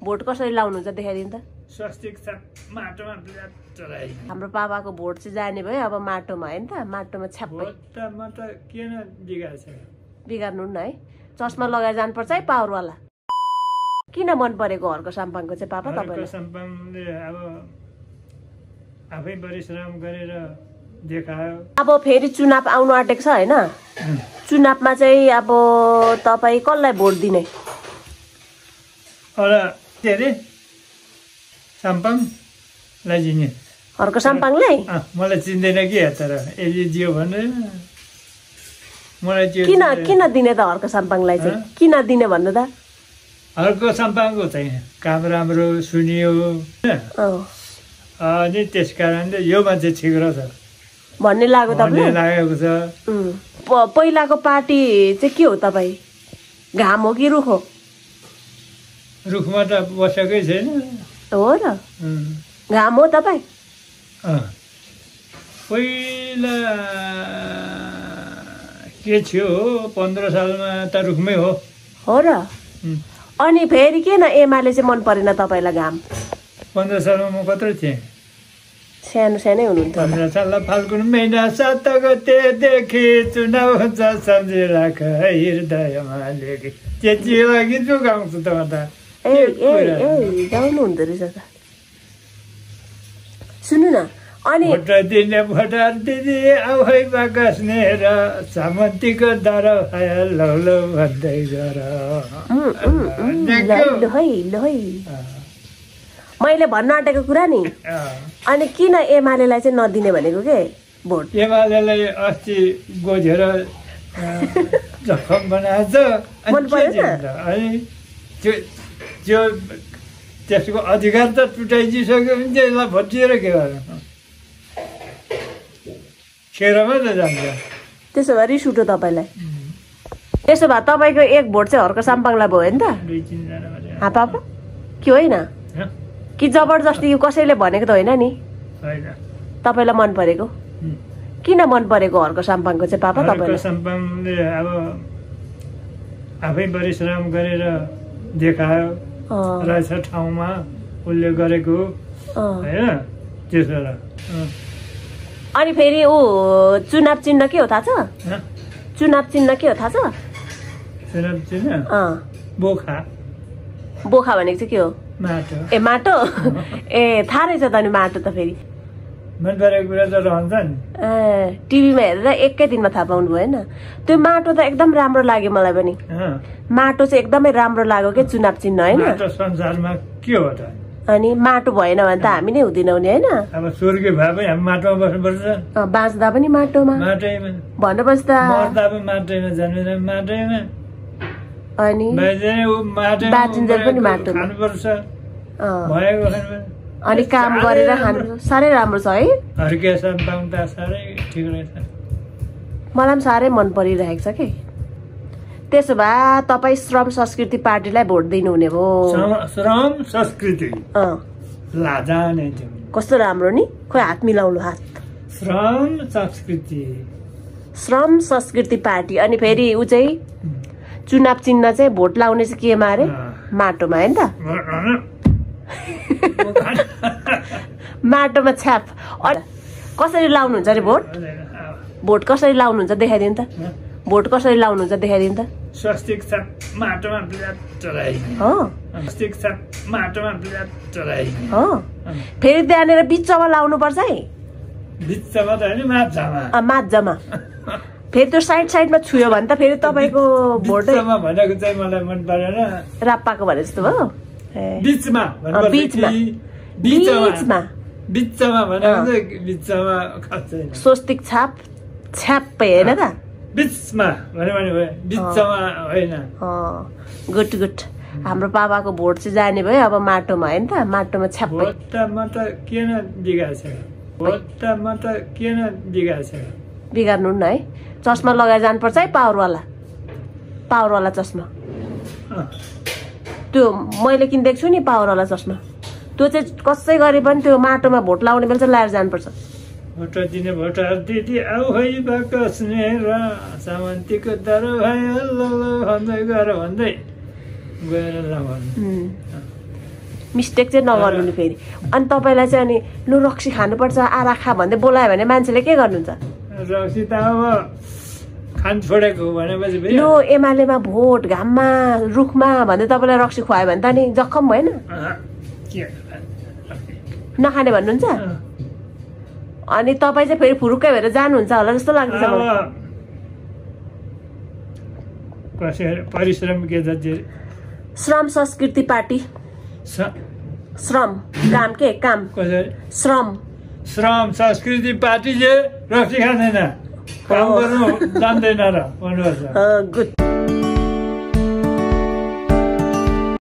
Vote कसरी लाउनुहुन्छ देखाइदिनु त। स्वस्तिक छाप माटोमा चलाइ। हाम्रो पापाको भोट चाहिँ जाने भयो अब माटोमा हैन त, माटोमा छ्याप्पै। भोट त म त किन बिगार्छ बिगार्नु न है, चस्मा लगाएर जानुपर्छ है पावरवाला। किन मन परेको हर्क साम्पाङको चाहिँ पापा तपाईँलाई? हर्क साम्पाङले अब आफै परिश्रम गरेर देखायो। अब फेरि चुनाव आउनु आँटेको छ हैन, चुनावमा चाहिँ अब तपाईँ कसलाई भोट दिने? के अरे साम्पाङलाई दिने। हर्क साम्पाङलाई? मलाई चिन्दैन कि तर यदि जियो भने मलाई किन दिने त हर्क साम्पाङलाई चाहिँ? किन दिने भन्नु त? हर्क साम्पाङको चाहिँ काम राम्रो सुनियो अनि त्यस कारणले यो मान्छे ठिक रहेछ भन्ने लागेको छ। पहिलाको पार्टी चाहिँ के हो तपाईँ? घाम हो कि रुख हो? रुखमा त बसेकै छैन। हो र? घाम हो तपाईँ? पहिला के थियो 15 सालमा त रुखमै हो। हो र? अनि फेरि किन एमाले चाहिँ मन परेन तपाईँलाई घाम? 15 सालमा म कत्रो थिएँ? सानै हुनुहुन्थ्यो। 15 साल फाल्गुन महिना 7 गतेदेखि चुनाव हुन्छ सम्झी राख हृदयमा लेखी। त्यति लागि जो गाउँछु त म त। गाउनु हुँदो रहेछ त। सुन्नु न, अनि भोट दिने भोटर दिदी आऊ है बाकस्ने र सामन्तीको दर लौ लौ भन्दै गर। मैले भन्न आँटेको कुरा नि। अनि किन एमालेलाई चाहिँ नदिने भनेको के भोट? एमालेलाई अस्ति गोझेर जखम बनाएछ। अनि त्यो त्यसको अधिकार त टुटाइदिइसक्यो भने त्यसलाई भोटिएर के गर्नु? खेरमा त जान्छ। त्यसो भए रिस उठ्यो तपाईँलाई? त्यसो भए तपाईँको एक भोट चाहिँ हर्क साम्पाङलाई भयो नि त? 2-3 जना पापा के होइन कि जबरजस्ती कसैले भनेको त होइन नि? तपाईँलाई मन परेको? किन मन परेको हर्क साम्पाङको चाहिँ पापा तपाईँलाई? हर्क साम्पाङले अब आफै परिश्रम गरेर देखायो रहेछ ठाउँमा उसले गरेको होइन त्यसो र। अनि फेरि ऊ चुनाव चिन्ह के हो थाहा छ? चुनाव चिन्ह के हो थाहा छ? चुनाव चिन्ह बोखा। बोखा भनेको चाहिँ के हो? माटो। ए माटो? ए थाहा रहेछ त नि माटो त फेरि। मन परेको कुरा त रहन्छ नि। टिभीमा हेरेर एकै दिनमा थाहा पाउनु भयो होइन? त्यो माटो त एकदम राम्रो लाग्यो मलाई पनि। माटो चाहिँ एकदमै राम्रो लाग्यो के चुनाव चिन्ह होइन? माटो संसारमा के हो त? अनि माटो भएन भने त हामी नै हुँदैनौँ नि होइन? अब स्वर्गीय भए पनि हामी माटोमा बस्नुपर्छ। बाँच्दा पनि माटोमा माटैमा भन्नुपर्छ त। मर्दा पनि माटैमा, जन्मिँदा पनि माटैमा, अनि बाँचिन्जेल पनि माटोमा खानुपर्छ भएको। अनि काम गरेर खानु साह्रै राम्रो छ है। हर्क साम्पाङ त साह्रै ठिक रहेछ। मलाई पनि साह्रै मन परिरहेको छ कि। त्यसो भए तपाईँ श्रम संस्कृति पार्टीलाई भोट दिनुहुने भयो? श्रम संस्कृति लाजाने कस्तो राम्रो नि। खोइ हात मिलाउनु हात। श्रम संस्कृति पार्टी। अनि फेरि ऊ चाहिँ चुनाव चिन्ह चाहिँ भोट लाउने चाहिँ केमा अरे? माटोमा होइन त? माटोमा छ्याप। कसरी लाउनुहुन्छ अरे भोट? भोट कसरी लाउनुहुन्छ देखाइदिनु त। भोट कसरी लाउनुहुन्छ देखाइदिनु त। स्वस्तिक छाप माटोमा चलाइ। स्वस्तिक छाप माटोमा चलाइ। फेरि त्यहाँनिर बिचमा लाउनुपर्छ है? बिचमा त होइन, माझमा। माझमा। फेरि त्यो साइडमा छुयो भने त फेरि तपाईँको भोट भनेको चाहिँ मलाई मन परेन। राप्पाको भने जस्तो भयो। बिचमा स्वस्तिक छाप छ्याप्पै होइन त? बिचमा बिचमा होइन। गुड। हाम्रो पापाको भोट चाहिँ जाने भयो अब माटोमा होइन त? माटोमा छ्याप्पै। भोट त म त किन बिगार्छ? बिगार्नु न है, चस्मा लगाएर जानुपर्छ है पावरवाला चस्मा। त्यो मैले किनिदिएको छु नि पावरवाला चस्मा। त्यो चाहिँ कसै गरे पनि त्यो माटोमा भोट लाउने बेला चाहिँ लगाएर जानुपर्छ। भोट दिने भोटर दिदी आऊ है बाकस्ने र सामन्तीको दर भन्दै गएर भन्दै गएर मिस्टेक चाहिँ नगर्नु नि फेरि। अनि तपाईँलाई चाहिँ अनि लु रक्सी खानुपर्छ आरा खा भन्दै बोलायो भने मान्छेले के गर्नुहुन्छ? रक्सी त अब खान छोडेको भनेपछि लु एमालेमा भोट घाममा रुखमा भन्दै तपाईँलाई रक्सी खुवायो भने त नि जखम भएन? नखाने भन्नुहुन्छ? अनि तपाईँ चाहिँ फेरि फुरुक्कै भएर जानुहुन्छ होला जस्तो लाग्दैछ मलाई। परिश्रम के जति श्रम संस्कृति पार्टी श्रम काम के काम श्रम संस्कृति पार्टीले रक्सी खाँदैन, काम गर्नु जान्दैन र भन्नुपर्छ। गुड।